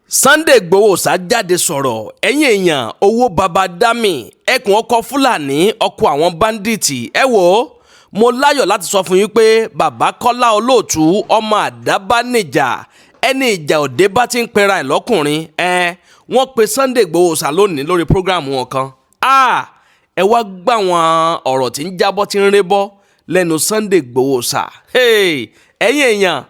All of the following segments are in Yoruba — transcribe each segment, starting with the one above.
Sunday Igboho ṣá jáde sọ̀rọ̀. Ẹ̀yin èèyàn, owó baba dami, ẹkùn ọkọ̀ Fúlàní, ọkọ̀ àwọn bandits. Ẹ wò ó, mo láyọ̀ láti sọ fún yín pé bàbá Kọ́lá Olóòtú, ọmọ àdábánijà, ẹni ìjà òde bá ti ń pera ẹ̀ lọ́kùnrin ẹ, wọ́n pe Sunday Igboho ṣá lónìí lórí program wọn kan. Ẹ wá gbà wọn, ọ̀rọ̀ tí ń jábọ́, tí ń rébọ́ lẹ́nu Sunday Igboho ṣá. Ẹ̀yin èèyàn,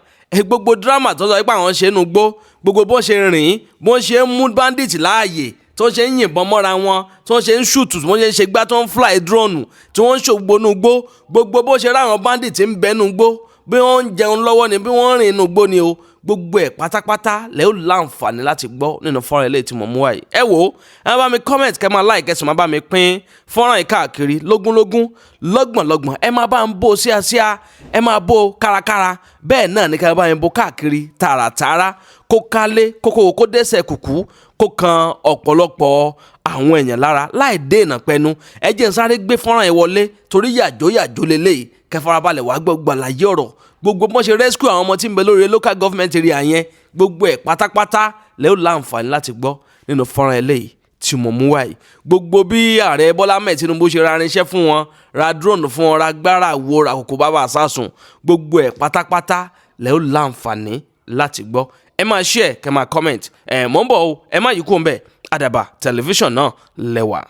gbogbo drama tó sọ pé àwọn ṣe ń gbó, gbogbo bó ṣe rìn, bó ṣe ń mú bandit láàyè, tó ṣe ń yìnbọn mọ́ra wọn, tó ṣe ń shoot, tó ṣe ń ṣe gbá, tó ń fly drone, tí wọ́n ń ṣògbónú gbó, gbogbo bó ṣe ráwọn bandit ń bẹ́nu gbó, bí wọ́n ń jẹun lọ́wọ́ ni, bí wọ́n ń rìn inú gbó ni o, gbogbo ẹ̀ pátápátá lẹ́ ó láǹfààní láti gbọ́ nínú fọ́nrán eléyìí tí mo mú wáyé. Ẹ wò ó, ẹ má bá mi comment, kẹ́ máa like, ẹ sì má bá mi pín fọ́nrán yìí káàkiri lógúnlógún, lọ́gbọ̀nlọ́gbọ̀n. Ẹ má bá ń bó síáṣíá, ẹ máa bó kárakára, bẹ́ẹ̀ náà ní ká bá mi bó káàkiri tààràtààrà, kó kálé kókó, kó dẹ́sẹ̀ kùkú, kó kan ọ̀pọ̀lọpọ̀ àwọn èèyàn lára láì dènà pẹnu. Ẹ jẹ́ n sáré gbé fọ́nrán yìí wọlé torí yàjó yàjó lélẹ́yìí. Kẹfarabalẹ̀ wàá gbọ́ gbàlàyé ọ̀rọ̀ gbogbo bọ́n ṣe rescue àwọn ọmọ tí ń bẹ lórí local government area yẹn. Gbogbo ẹ̀ pátápátá lẹ́ ó láǹfààní láti gbọ́ nínú fọ́nrán eléyìí tí mo mú wáyé. Gbogbo bí ààrẹ Bọ́lá Ahmed Tinubu ṣe ra irinṣẹ́ fún wọn, ra drone fún wọn, ra gbára wo, ra kòkó bàbá sásùn, gbogbo ẹ̀ pátápátá lẹ́ ó láǹfààní láti gbọ́. Ẹ máa share, kẹ́ máa comment. Ẹ̀ mọ́ ń bọ̀ o, ẹ má yí kúrò ń bẹ̀. Àdàbà Tẹlifíṣàn náà lẹ́wà.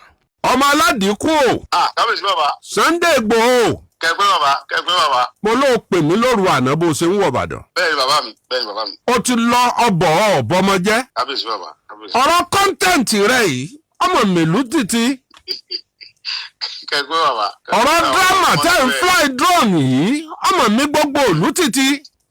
Ọmọ aládìíkù o. Ah, kábíyèsí bàbá. Sunday Igboho. Kẹgbẹ́ bàbá, kẹgbẹ́ bàbá. Mo ló pè mí lóru àná bó ṣe ń wọ̀ Ìbàdàn. Bẹ́ẹ̀ ni bàbá mi, bẹ́ẹ̀ ni bàbá mi. Ó ti lọ ọbọ̀ ọ̀bọ̀mọjẹ́. Kábíyèsí bàbá, kábíyèsí. Ọ̀rọ̀ content rẹ̀ yìí, ọmọ mèlú títí. Kẹgbẹ́ bàbá. Ọ̀rọ̀ drama tẹ́ ń fly drone yìí, ọmọ mi, gbogbo òlú títí.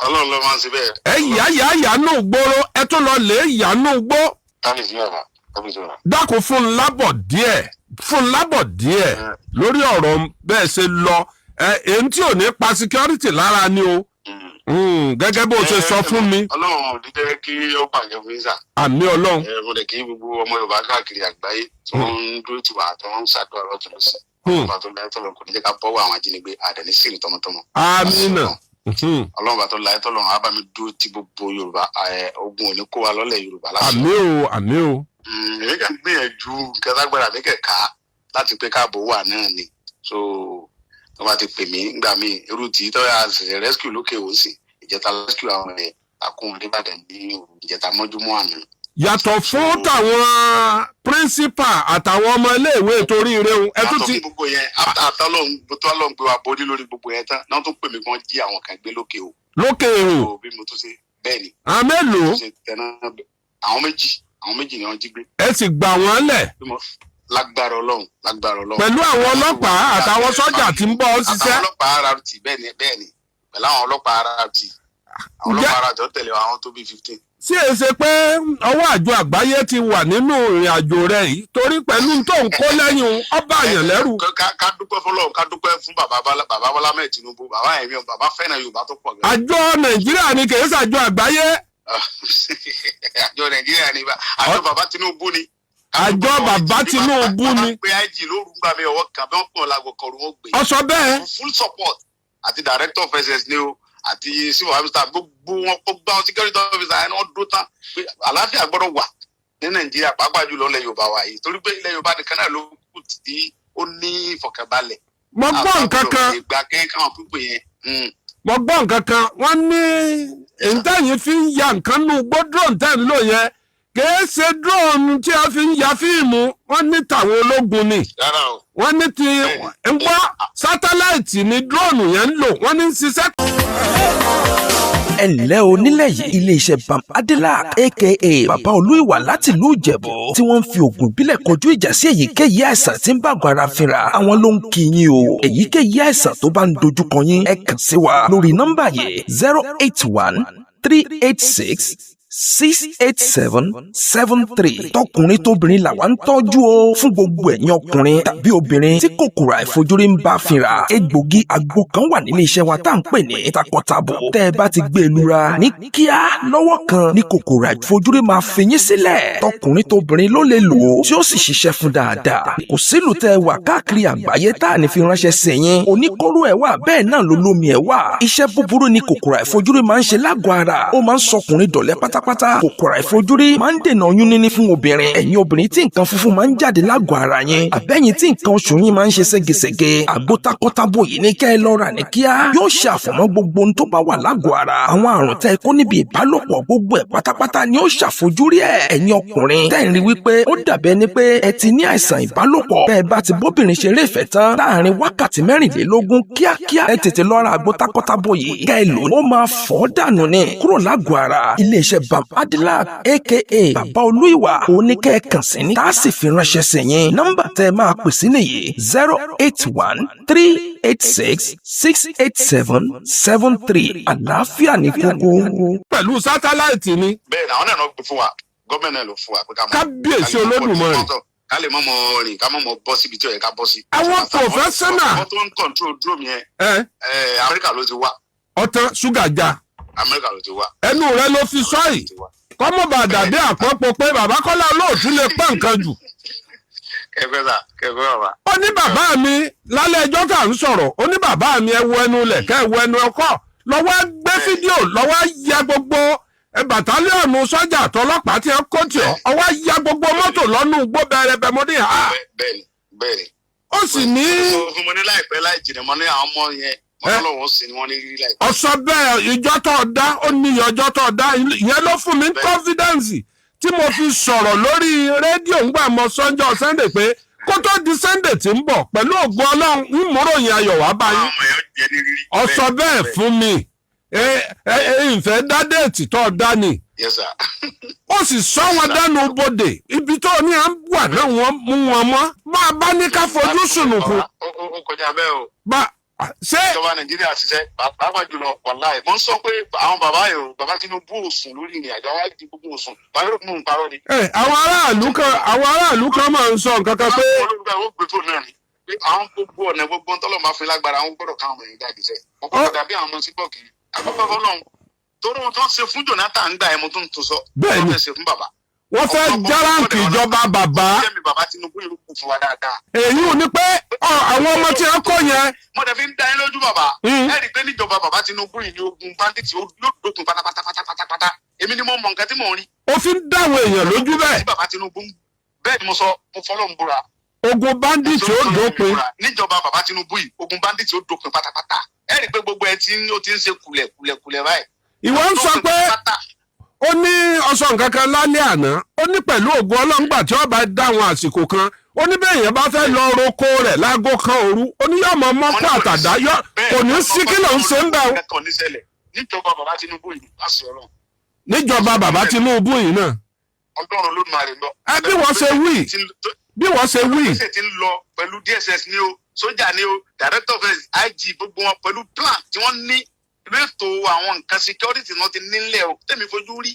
Ọlọ́run ló máa ń ṣe bẹ́ẹ̀. Ẹ yá yá yánú gbòòrò, ẹ tún lọ lè yánú gbó. Kábíyèsí bàbá, kábíyèsí bàbá. Dákun, fún un lábọ̀ díẹ̀, fún un lábọ̀ díẹ̀ lórí ọ̀rọ̀ bẹ́ẹ̀ ṣe lọ. Ẹ èyí tí ò ní pa security lára ni o, gẹ́gẹ́ bó ṣe sọ fún mi. Ọlọ́run ò ní jẹ́ kí ó bàjẹ́ fún yín sà. Àmín Ọlọ́run. Ẹ mo lè kí gbogbo ọmọ Yorùbá káàkiri àgbáyé tí wọ́n ń dúró tì wá, tí wọ́n ń ṣàdúrà lọ́tún lọ́sì. Ọlọ́run tó láyé tọ́lọ́run kò ní jẹ́ ká bọ́wọ́ àwọn ajínigbé àdẹ̀ní sírì tọmọtọmọ. Amínà. Ọlọ́run bá tó láyé tọ́lọ́run á bá mi dúró ti gbogbo Yorùbá. Ogun ò ní kó wa lọ́lẹ̀ Yorùbá láti. Àmín o, àmín o. Èmi kàn gbìyànjú nǹkan tágbára mi kẹ̀ ká láti pé káàbò wà náà ni. So tó bá ti pè mí ngbà míì, irú tí tó yà ṣẹ̀ṣẹ̀ rescue lókè òun sì ìjẹta, rescue àwọn ẹ̀ àkóhun nìbàdàn ní ìjẹta mọ́júmọ́ àná. Yàtọ̀ fún tàwọn principal àtàwọn ọmọ iléèwé torí ire ẹ tún yàtọ̀ ti. fún gbogbo yẹn, àtàlọ́hún tó lọ́n gbé wa borí lórí gbogbo yẹn tán náà, tó pè mí kí wọ́n jí àwọn kan gbé lókè o. Lókè o. So bí mo tún ṣe bẹ́ẹ̀ ni. Àwọn mélòó? Mo ṣe tẹná, àwọn méjì, àwọn méjì ni wọ́n jí gbé. Ẹ sì gbà wọ́n lẹ̀? Bí mo lágbára Ọlọ́run, lágbára Ọlọ́run. Pẹ̀lú àwọn ọlọ́pàá àtàwọn sọ́jà tí ń bọ́ ọ ṣiṣẹ́. Àtàwọn ọlọ́pàá RRT, bẹ́ẹ̀ ni, bẹ́ẹ̀ ni, pẹ̀lú àwọn ọlọ́pàá RRT, àwọn ọlọ́pàá RRT tó tẹ̀lé àwọn tó bíi 15. Sí è ṣe pé ọwọ́ àjọ àgbáyé ti wà nínú ìrìn àjò rẹ yìí, torí pẹ̀lú tó ń kó lẹ́yìn ọba àyàn lẹ́rù? Ká dúpẹ́ fọlọ́run, ká dúpẹ́ fún bàbá bàbá Bọ́lá mẹ́ẹ̀ Tinubu. Bàbá ẹ̀mí, bàbá fẹ́ràn Yorùbá tó pọ̀ gan. Àjọ Nàìjíríà ni, kì í ṣàjọ àgbáyé. Àjọ Nàìjíríà ni, àjọ bàbá Tinubu ni. Àjọ bàbá Tinubu ni. Bàbá pé IG lóru gbà mí, ọwọ́ kan bí wọ́n pọ̀ lágbo kọrù wọn gbé. Ọ sọ bẹ́ẹ̀. Full support àti director of SS ni o, àti civil officer, gbogbo wọn, gbogbo àwọn security officer ẹni wọn dúró tán pé àlàáfíà gbọ́dọ̀ wà ní Nàìjíríà, pàápàá jùlọ ilẹ̀ Yorùbá wa yìí, torí pé ilẹ̀ Yorùbá nìkan náà ló kù tí ó ní ìfọ̀kànbalẹ̀. Mo gbọ́ nǹkan kan. Ìgbà kẹ́kẹ́ àwọn pípé yẹn. Mo gbọ́ nǹkan kan, wọ́n ní ìtẹ̀yìn fi ń ya nǹkan nù gbó, drone tẹ̀ ń lò yẹn kìí ṣe drone tí a fi ń ya fíìmù, wọ́n ní tàwọn ológun ni. Rárá o. Wọ́n ní ti ń gbọ́ sátáláìtì ni drone yẹn ń lò, wọ́n ní ń ṣiṣẹ́. Ẹ ǹlẹ́ o nílẹ̀ yìí, iléeṣẹ́ Bam Adelac, aka Bàbá Olúìwà láti ìlú Ìjẹ̀bú, tí wọ́n ń fi oògùn ìbílẹ̀ kọjú ìjà sí èyíkéyìí àìsàn tí ń bá àgọ́ ara fínra, àwọn ló ń kí yín o. Èyíkéyìí àìsàn tó bá ń dojúkọ yín, ẹ kàn sí wa lórí nọ́mbà yìí: 0813886 68773. Tọkùnrin tóbìnrin làwa ń tọ́jú o. Fún gbogbo ẹ̀yin ọkùnrin tàbí obìnrin tí kòkòrò àìfojúrí ń bá fínra, egbògi àgbo kan wà nílé iṣẹ́ wa tá à ń pè ní takọtabo. Tẹ́ ẹ bá ti gbé e lura ní kíá, lọ́wọ́ kan ní kòkòrò àìfojúrí máa fi yín sílẹ̀. Tọkùnrin tóbìnrin ló lè lò ó tí ó sì ṣiṣẹ́ fún dáadáa. Kò sílùú tẹ́ ẹ wà káàkiri àgbáyé tá à ní fi ránṣẹ́ sí yín. Oníkóró ẹ̀ wà, bẹ́ẹ̀ náà ló lómi ẹ̀ wà. Iṣẹ́ búburú ni kòkòrò àìfojúrí máa ń ṣe lágọ̀ọ́ ara. Ó máa ń sọkùnrin dọ̀lẹ́ pátápátá. pátápátá. Kòkòrò àìfojúrí máa ń dènà oyún níní fún obìnrin. Ẹ̀yin obìnrin tí nǹkan funfun máa ń jáde lágọ̀ọ́ ara yín, àbẹ́yìn tí nǹkan oṣù yín máa ń ṣe ségesège, àgbo takọ́tabo yìí ní kẹ́ ẹ lọ rà ní kíá. Yóò ṣe àfọ̀mọ́ gbogbo ohun tó bá wà lágọ̀ọ́ ara. Àwọn àrùn tẹ́ ẹ kó níbi ìbálòpọ̀, gbogbo ẹ̀ pátápátá ni ó ṣàfojúrí ẹ̀. Ẹ̀yin ọkùnrin tẹ́ ń rí wípé ó dàbẹ́ ni pé ẹ ti ní àìsàn ìbálòpọ̀, tẹ́ ẹ bá ti bóbìnrin ṣeré ìfẹ́ tán láàrin wákàtí 24, kíákíá ẹ tètè lọ ra àgbo takọ́tabo yìí kẹ́ ẹ lò ó, máa fọ́ dànù ni kúrò lágọ̀ọ́ ara. Iléeṣẹ́ Bam Adilak aka Bàbá Olúìwà oníkẹ́ ẹ kàn sí ní tá a sì fi ránṣẹ́ sí yín. Nọ́mbà tẹ́ ẹ máa pè sí nìyí: 08138668773. Àlàáfíà ní kókó. Pẹ̀lú satellite ni. Bẹ́ẹ̀ ni, àwọn náà gbé fún wa, gọ́ọ̀mẹ̀ntì náà ló fún wa pé ká mọ̀. Kábíyèsí Olódùmarè. Ká lè mọ̀ mọ̀ rìn, ká mọ̀ mọ̀ bọ́ síbi tí ó yẹ ká bọ́ sí. Àwọn professional. Àwọn tó ń control drone yẹn, ẹ Amẹ́ríkà ló ti wá. Ọtán ṣúgà já. Amẹ́ríkà ló ti wá. Ẹnu rẹ ló fi sọ yìí, kọ́mọ̀ bá dàbí àpọ́pọ́ pé bàbá Kọ́lá Olóòtú lè pọ́n nǹkan jù. Kẹfẹ́ sà, kẹfẹ́ bàbá. Ó ní bàbá mi lálẹ́ ẹjọ́ tá à ń sọ̀rọ̀, ó ní bàbá mi, ẹ wo ẹnu lẹ̀ kẹ́ ẹ wo ẹnu ọkọ̀ lọ́wọ́, gbé fídíò lọ́wọ́, ya gbogbo battalion sọ́jà àtọlọ́pàá tí ẹ kó tì ọ́, ọwọ́ ya gbogbo mọ́tò lọ́nù gbó bẹ̀rẹ̀ mo ní ha. Bẹ́ẹ̀ni, bẹ́ẹ̀ni. Ó sì ní. Sọ fún mo ní láìpẹ́ láì jìnnà, mo ní àwọn ọmọ yẹn, mo ní Ọlọ́run sì ni wọ́n ní rírí láìpẹ́. Ọ̀sọ́ bẹ́ẹ̀, ìjọ tó dá ó ní ọjọ́ tó dá ìyẹn ló fún mi ní confidence tí mo fi sọ̀rọ̀ lórí rédíò ńgbà mọ sọ́njọ́ Sunday pé kó tó di Sunday tí ń bọ̀, pẹ̀lú ògo Ọlọ́run, ń múròyìn ayọ̀ wá báyìí. Àwọn ọmọ yẹn jẹ́ ní rírí. Ọ̀sọ́ bẹ́ẹ̀ fún mi, ẹ ẹ ìfẹ́ dá date tó dá ni. Yes sir. Ó sì sọ wọn dẹnu bodè, ibi tó ní à ń wà náà, wọ́n mú wọn mọ́ bá a bá ní ká fojú sùnùkùn. Ó kọjá bẹ́ẹ̀ o. Bá ṣé. Ìjọba Nàìjíríà ṣiṣẹ́, pàápàá jùlọ, wàláì, mo ń sọ pé àwọn bàbá yìí o, bàbá Tinubu ò sùn lórí ìrìn àjò, àwọn àti gbogbo ò sùn, bàbá yóò mú un parọ́ ni. Ẹ àwọn aráàlú kan máa ń sọ nǹkan kan pé. Olùgbà ó gbé fóònù náà ni pé àwọn gbogbo ọ̀nà gbogbo tọ́lọ̀ máa fi lágbára, àwọn gbọ́dọ̀ káwọn èèyàn jáde sẹ́, wọ́n gbọ́dọ̀ dàbí àwọn ọmọ síbọ̀kì àkọ́kọ́ fọlọ́run torí wọn tó ń ṣe fún Jonathan gbà ẹ̀, mo tún tún sọ. Bẹ́ẹ̀ni. Wọ́n fẹ́ ṣe fún bàbá. Wọ́n fẹ́ járáǹkì ìjọba bàbá. Jẹ́mi bàbá Tinubu yìí kù fún wa dáadáa. Èyí ò ní pé àwọn ọmọ tí wọ́n kọ́ yẹn. Mo dẹ̀ fi ń dá yín lójú, bàbá. Ẹ rí i pé níjọba bàbá Tinubu yìí ní ogun bandits yóò dókun pátápátá pátápátá. Èmi ni mo mọ nǹkan tí mò ń rí. Ó fi ń dáwọn èèyàn lójú bẹ́ẹ̀. Tí bàbá Tinubu, bẹ́ẹ̀ ni mo sọ, mo fọlọ́ ń búra. Ogun bandits ó dópin. Níjọba bàbá Tinubu yìí, ogun bandits ó dópin pátápátá. Ẹ rí i pé gbogbo ẹ tí ó ti ń ṣe kulẹ̀ kulẹ̀ kulẹ̀ báyìí. Ìwọ ń sọ pé ó ní ọsọ nǹkan kan lálẹ́ àná, ó ní pẹ̀lú ògùn ọlọ́ngbà tí wọ́n bá dá àwọn àsìkò kan, ó ní bẹ́ẹ̀ yẹn bá fẹ́ lọ roko rẹ̀ láago 1 òru, ó ní yóò mọ mọ́kọ́ àtàdá yọ, kò ní sí kí ló ń ṣe ń bẹ̀ o. Níjọba bàbá Tinubu yìí, láti Ọlọ́run. Níjọba bàbá Tinubu yìí náà. Ọlọ́run ló máa rè lọ. Ẹ bí wọ́n ṣe wí, bí wọ́n ṣe wí. Ṣe ti ń lọ pẹ̀lú DSS ni o, sójà ni o, director of IG, gbogbo wọn pẹ̀lú plan tí wọ́n ní lẹ́tọ̀ àwọn nǹkan security náà ti nílẹ̀ o, tẹ̀mí fojú rí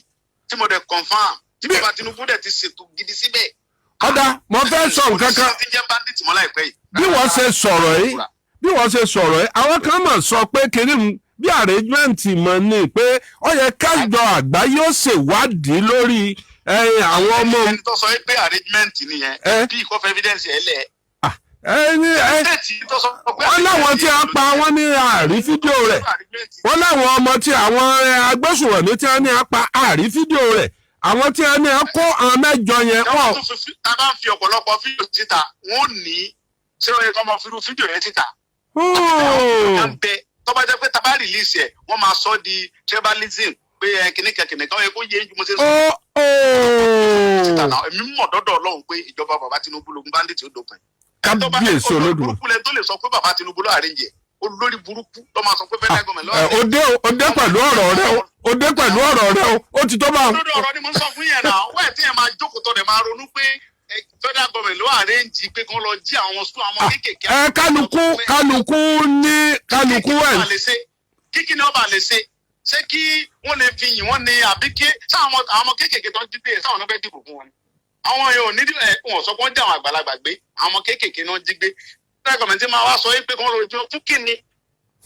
tí mo dẹ̀ confirm tí bàbá Tinubu dẹ̀ ti ṣètò gidi síbẹ̀. Ọ̀dà, mo fẹ́ sọ nǹkan kan. Ti jẹ́ bandit mọ́ láìpẹ́ yìí. Bí wọ́n ṣe sọ̀rọ̀ yìí, bí wọ́n ṣe sọ̀rọ̀ yìí, àwọn kan mọ̀ sọ pé kiri bí arrangement mọ̀ ni pé ó yẹ kájọ àgbáyé ó ṣèwádìí lórí àwọn ọmọ. Ẹni tó sọ pé arrangement nìyẹn, bí ìkọ́fẹ́ evidence ẹ̀ lẹ̀. Ẹni ẹ wọ́n láwọn tí a pa wọ́n ní àrí fídíò rẹ̀, wọ́n láwọn ọmọ tí àwọn agbésùnmọ̀mí tí wọ́n ní a pa àrí fídíò rẹ̀, àwọn tí wọ́n ní a kó àwọn 8 yẹn wọ́n. Tá a bá ń fi ọ̀pọ̀lọpọ̀ fídíò síta, wọ́n ní ṣé ó yẹ kó máa fi irú fídíò yẹn síta. Tó bá jẹ́ pé tá a bá release ẹ̀, wọ́n máa sọ di tribalism pé ẹ kìnìkan kìnìkan, ó yẹ kó yé ju mo ṣe sọ. Síta náà, èmi mọ̀ dọ́dọ̀ Ọlọ́run pé ìjọba bàbá Tinubu lógun bandit ó dópin. Kábíyèsí Olódùmarè. Burúkú lẹni tó lè sọ pé bàbá Tinubu ló arrange ẹ̀, olórí burúkú ló máa sọ pé federal government ló arrange. Òde òde pẹ̀lú ọ̀rọ̀ rẹ o, òde pẹ̀lú ọ̀rọ̀ rẹ o, ó ti tó bá. Lórí ọ̀rọ̀ ni mo ń sọ fún yẹn náà, wẹ́ẹ̀ tí yẹn máa jókòó tó dẹ̀ máa ronú pé federal government ló arrange pé kí wọ́n lọ jí àwọn school àwọn kéékèèké. Ẹ kálukú kálukú ní kálukú ẹ. Kíkí ni ọba lè ṣe, ṣé kí wọ́n lè fi yìn wọ́n ní, àbí kí sáwọn àwọn kéékèèké tó ń jí gbé, sáwọn náà fẹ́ dìbò fún wọn ni? Àwọn yẹn ò ní ẹ, wọn sọ pé wọ́n jẹ́ àwọn àgbàlagbà gbé, àwọn ọmọ kéékèèké náà jí gbé. Federal government máa wá sọ pé kí wọ́n lọ jọ fún kíni?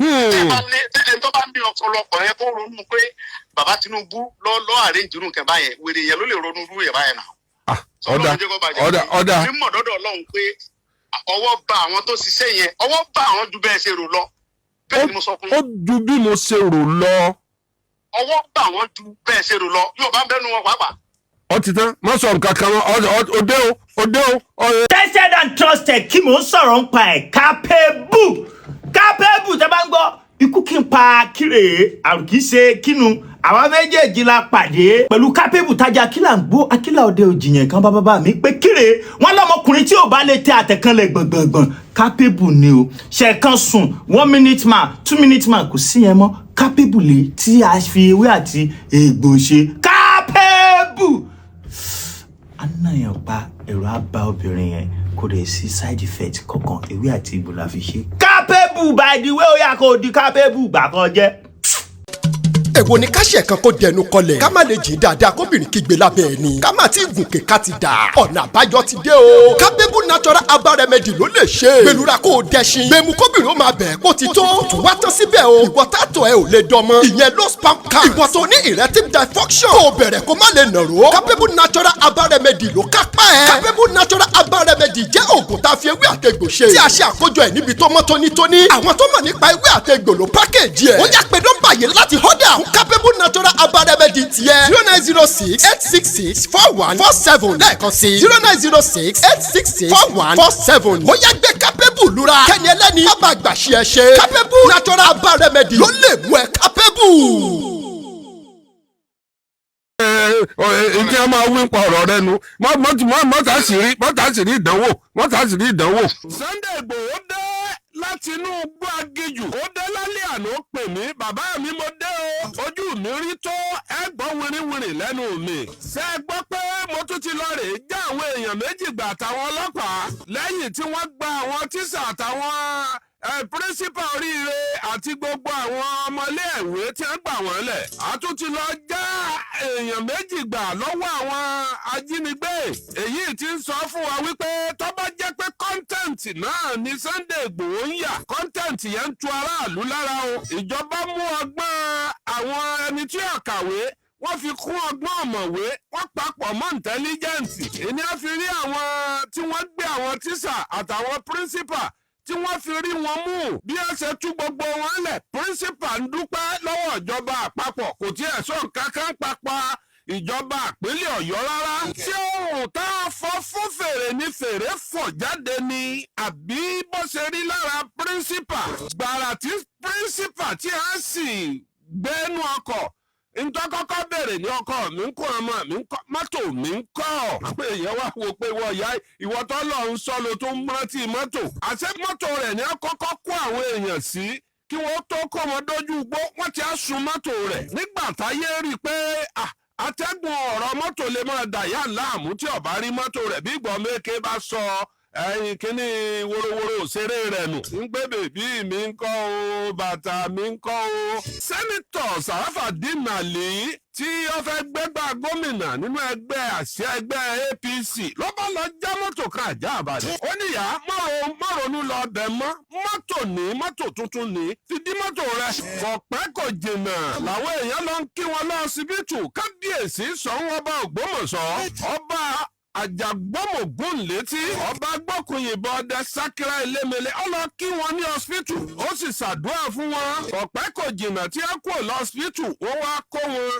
Ẹ tó bá ń bí ọ̀pọ̀lọpọ̀ yẹn kó ronú pé bàbá Tinubu lọ lọ arrange irú nǹkan báyẹn, wèrè yẹn ló lè ronú irú yẹn báyẹn náà. Ọ̀dà, ọ̀dà, ọ̀dà. Mímọ̀ dọ́dọ̀ Ọlọ́run pé ọwọ́ bá àwọn tó ṣiṣẹ́ yẹn, ọwọ́ bá àwọn ju bẹ́ẹ̀ ṣe rò lọ. Bẹ́ẹ̀ ni mo sọ fún Ó yín. ju bí mo ṣe rò lọ. Ọwọ́ gbà wọ́n ju bẹ́ẹ̀ ṣe rò lọ. Yóò bá ń bẹ́nu wọn pàápàá. Ó ti tán, má sọ nǹkan kan mọ́. Òde o, òde o. Tested and trusted. Kí mò ń sọ̀rọ̀ ń pa ẹ̀? Capable, capable. Tẹ́ bá ń gbọ́ ikú kí n pa kíre, àrùn kì í ṣe kínu. Àwa méjèèjì la pàdé pẹ̀lú capable tajà. Akílà ń gbó akílà òde òjìyàn kan bá bàbá mi pé kíre wọn lọmọkùnrin tí ò bá lè tẹ àtẹ̀kànlẹ̀ gbọ̀ngbọ̀ngbọ̀n, capable ni o. Ṣẹ̀kan sùn, one minute man, 2 minute man, kò sí yẹn mọ́. Capable lè tí a fi ewé àti egbò ṣe. Capable anáyàn pa ẹ̀rọ á bá obìnrin yẹn, kò dẹ̀ sí side effect kankan. Ewé àti egbò la fi ṣe. Capable, by the way, ó yà kó di capable gbà kan jẹ́. Èwo ni káṣẹ̀ kan kó dẹnu kọlẹ̀, ká má lè jìn dáadáa, kóbìnrin kígbe lábẹ́ ẹni, ká má ti gùnkè ká ti dà? Ọ̀nà àbáyọ ti dé o. Capable Natural Herbal Remedy ló lè ṣe. Gbẹlura kó o dẹṣin gbẹmu, kóbìnrin ó máa bẹ̀ kó ti tó. Tún wá tán síbẹ̀ o, ìwọ tátọ̀ ẹ ò lè dọmọ, ìyẹn low sperm count, ìwọ tó ní erectile dysfunction, kó o bẹ̀rẹ̀ kó má lè nàró, Capable Natural Herbal Remedy ló kápá ẹ̀. Capable Natural Herbal Remedy jẹ́ oògùn tá a fi ewé àtegbò ṣe, tí a ṣe àkójọ ẹ̀ níbi tó mọ́ tónítóní. Àwọn tó mọ̀ nípa ewé àtegbò ló pákéjì ẹ̀. Ó yá, pé nọ́mbà yìí láti order fún Capable Natural Herbal Remedy tiẹ̀: 09068664147. Lẹ́ẹ̀kan sí: 09068664147. Ó yá, gbé Capable lura, kẹ́ni ẹlẹ́ni má bàa gbà ṣe ẹ ṣe. Capable Natural Herbal Remedy ló lè mú ẹ capable. Ìdí ẹ máa wí pa ọ̀rọ̀ rẹ nu, mọ́tà sì rí ìdánwò, mọ́tà sì rí ìdánwò. Sunday Igboho dé láti inú igbó aginjù. Ó dé lálẹ́ àná, ó pè mí: "Bàbá mi, mo dé o, ojú mi rí tó, ẹ gbọ́ wìrìwìrì lẹ́nu mi." Ṣé ẹ gbọ́ pé mo tún ti lọ rèé já àwọn èèyàn méjì gbà àtàwọn ọlọ́pàá lẹ́yìn tí wọ́n gba àwọn tíṣà àtàwọn principal oríire àti gbogbo àwọn ọmọléèwé tí wọ́n gbà wọ́n lẹ̀? A tún ti lọ já èèyàn méjì gbà lọ́wọ́ àwọn ajínigbé. Èyí tí ń sọ fún wa wípé tó bá jẹ́ pé content náà ni Sunday Igboho ń yà, content yẹn ń tu aráàlú lára o. Ìjọba mú ọgbọ́n àwọn ẹni tí ò kàwé, wọ́n fi kún ọgbọ́n ọ̀mọ̀wé, wọ́n papọ̀ mọ́ intelligence. Ìní á fi rí àwọn tí wọ́n gbé àwọn tíṣà àtàwọn principal, tí wọ́n fi rí wọn mú. Bí ẹ ṣe tú gbogbo wọn lẹ̀, principal ń dúpẹ́ lọ́wọ́ ìjọba àpapọ̀. Kò tí ẹ̀ sọ nǹkan kan papọ̀ ìjọba ìpínlẹ̀ Ọ̀yọ́ rárá. Tí ohun tá a fọ fún fèrè ní fèrè fọ̀ jáde ni, àbí bó ṣe rí lára principal gbàrà tí principal tí a sì gbẹ́nu ọkọ̀, ntọ́kọ́kọ́ bèrè ní: "Ọkọ mi ń kọ́? Ọmọ mi ń kọ́? Mọ́tò mi ń kọ́?" Àwọn èèyàn wá wo pé wọ́n ya ìwọ tó lọ ń sọ ló tó ń rántí mọ́tò. Àṣẹ mọ́tò rẹ̀ ní kọ́kọ́ kó àwọn èèyàn sí kí wọ́n tó kó wọn dójú igbó. Wọ́n ti á sun mọ́tò rẹ̀ nígbà táyé rí i pé atẹ́gùn ọ̀rọ̀ mọ́tò lè máa dà yá láàmú tí ó bá rí mọ́tò rẹ̀. Bí ìgbọ́n méke bá sọ ẹyin kínní worowóró òṣèré rẹ̀ nù. Ń gbé baby mi ń kọ́ o, bàtà mi ń kọ́ o. Senator Sarafadeen Ali tí ó fẹ́ gbégbá gómìnà nínú ẹgbẹ́ àsíá ẹgbẹ́ APC ló bá lọ já mọ́tò kan àjá àbàdàn. Ó níyà mọ́rònú lọ bẹ̀ mọ́ mọ́tò ní mọ́tò tuntun ní fi dí mọ́tò rẹ̀. Kò pẹ́ kò jìnnà làwọn èèyàn lọ ń kí wọn lọ síbítù. Kábíyèsí Ṣọ̀ún ọba Ògbómọ̀ṣọ́, Ọba Àjàgbọ́mọ̀gùn létí, Ọba Gbọ́kùnyìnbọn Ọdẹ Sákírá Elémele, ó lọ kí wọn ní hospital, ó sì ṣàdúrà fún wọn. Ọ̀pẹ́ kò jìnnà tí ó kúrò lọ́sibítù, wọ́n wá kó wọn,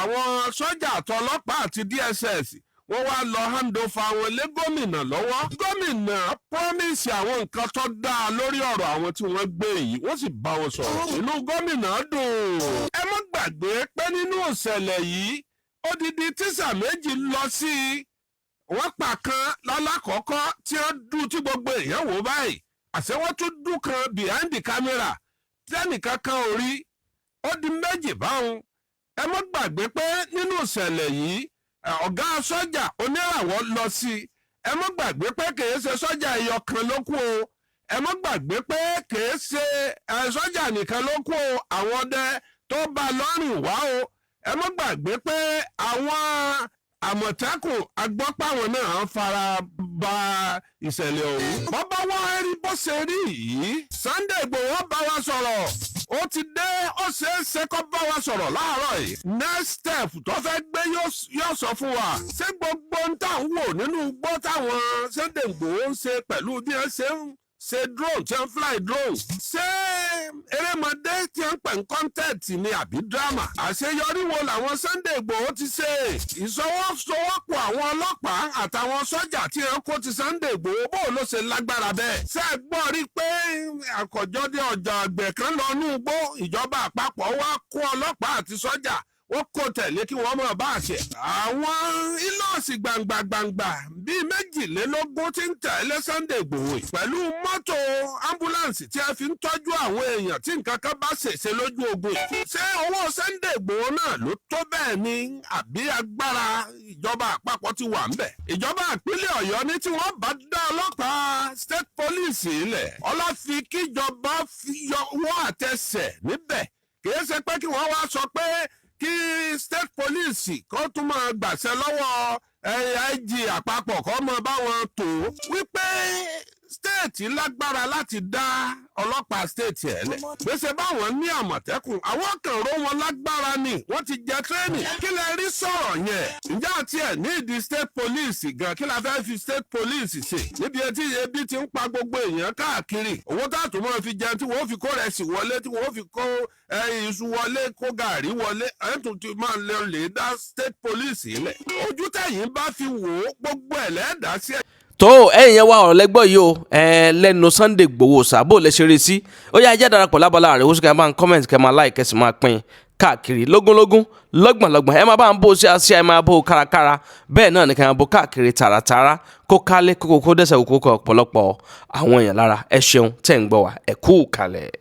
àwọn sọ́jà àtọlọ́pàá àti DSS, wọ́n wá lọ handover wọn lé gómìnà lọ́wọ́. Gómìnà promise àwọn nǹkan tó dáa lórí ọ̀rọ̀ àwọn tí wọ́n gbé yìí, wọ́n sì bá wọn sọ̀rọ̀. Inú gómìnà dùn. Ẹ má gbàgbé pé nínú ìṣẹ̀lẹ̀ yìí, odidi tíṣà méjì lọ sí i. Wọ́n pa kan lálákọ̀ọ́kọ́ tí wọ́n dún tí gbogbo èèyàn wò báyìí. Àṣẹ wọ́n tún dún kan behind the camera tẹ́nìkan kan ò rí. Ó di méjì báwọn. Ẹ má gbàgbé pé nínú ìṣẹ̀lẹ̀ yìí, ọ̀gá sọ́jà oníràwọ̀ lọ sí i. Ẹ má gbàgbé pé kìí ṣe sọ́jà ẹyọ kan ló kú o. Ẹ má gbàgbé pé kìí ṣe sọ́jà nìkan ló kú o, àwọn ọdẹ tó bá lọ́rùn wá o. Ẹ má gbàgbé pé àwọn Àmọ̀tẹ́kùn agbọ́pàwọn náà ń fara ba ìṣẹ̀lẹ̀ ọ̀hún. Bọ́bá wá rí bó ṣe rí yìí, Sunday Igboho bá wa sọ̀rọ̀, ó ti dé, ó ṣeé ṣe kó bá wa sọ̀rọ̀ láàárọ̀ yìí. Next step tó fẹ́ gbé, yóò sọ fún wa. Ṣé gbogbo ń tà ń wò nínú igbó táwọn Sunday Igboho ń ṣe pẹ̀lú bí wọ́n ṣe ń Ṣe drone tí wọ́n fly drone, ṣé erémọdé tí wọ́n pè ní content ni àbí drama? Àṣeyọrí wo làwọn Sunday Igboho ti ṣe? Ìṣọwọ́sowọ́pọ̀ àwọn ọlọ́pàá àtàwọn sọ́jà tí wọ́n kó ti Sunday Igboho, bó ló ṣe lágbára bẹ́ẹ̀? Ṣé ẹ gbọ́ rí pé àkọ́jọ́dé ọjà àgbẹ̀ kan lọ nú igbó, ìjọba àpapọ̀ wá kó ọlọ́pàá àti sọ́jà, wọ́n kó tẹ̀lé kí wọ́n mọ̀ bá àṣẹ? Àwọn Hilux gbangba gbangba bíi 22 tí ń tẹ̀lé Sunday Igboho yìí, pẹ̀lú mọ́tò ambulance tí a fi ń tọ́jú àwọn èèyàn tí nǹkan kan bá ṣèṣe lójú ogun yìí. Ṣé owó Sunday Igboho náà ló tó bẹ́ẹ̀ ni, àbí agbára ìjọba àpapọ̀ ti wà ńbẹ̀? Ìjọba ìpínlẹ̀ Ọ̀yọ́ ní tí wọ́n bá dá ọlọ́pàá state police ilẹ̀ ọlọ́fi kíjọba fi yọ wọ́n àtẹsẹ̀ níbẹ̀. Kìí ṣe pé kí wọ́n wá sọ pé kí state police kó tún máa gbàṣẹ lọ́wọ́ IG àpapọ̀, kó mọ báwọn tó wípé state lágbára láti dá ọlọ́pàá state ẹ̀ lẹ̀. Gbèsè báwọn ní Àmọ̀tẹ́kùn, àwọn kan ró wọn lágbára ni, wọ́n ti jẹ training. Kí lẹ rí sọ̀rọ̀ yẹn? Ǹjẹ́ àti ẹ̀ ní ìdí state police gan? Kí la fẹ́ fi state police ṣe níbi etí ebi ti ń pa gbogbo èèyàn káàkiri? Owó tá a tún máa fi jẹun, tí wọ́n fi kó rẹsì wọlé, tí wọ́n fi kó iṣu wọlé, kó gàrí wọlé, ẹ̀ tún ti máa lè lè dá state police lẹ̀. Ojú tẹ̀yìn bá fi wò ó, gbogbo ẹ̀ lẹ́ẹ̀dá sí ẹ̀. Tó ẹ̀yin yẹn wá, ọ̀rọ̀ lẹ́gbọ́ yìí o lẹ́nu Sunday Igboho sàbò lè ṣeré sí. Ó yá, ẹ jẹ́ darapọ̀ lábala rẹ̀ wọ́n sì kẹ́ máa ń comment, kẹ́ máa like, kẹ́ sì máa pín káàkiri lógúnlógún, lọ́gbọ̀nlọ́gbọ̀n. Ẹ máa bá ń bó sí àṣìá, ẹ máa bó kárakára, bẹ́ẹ̀ náà ni kẹ́ máa bó káàkiri tààràtààrà, kó kálé kókó, kó dẹ́sẹ̀ kókó ọ̀pọ̀lọpọ̀ àwọn èèyàn lára. Ẹ ṣeun tẹ̀ ń gbọ́ wa, ẹ kú kalẹ̀.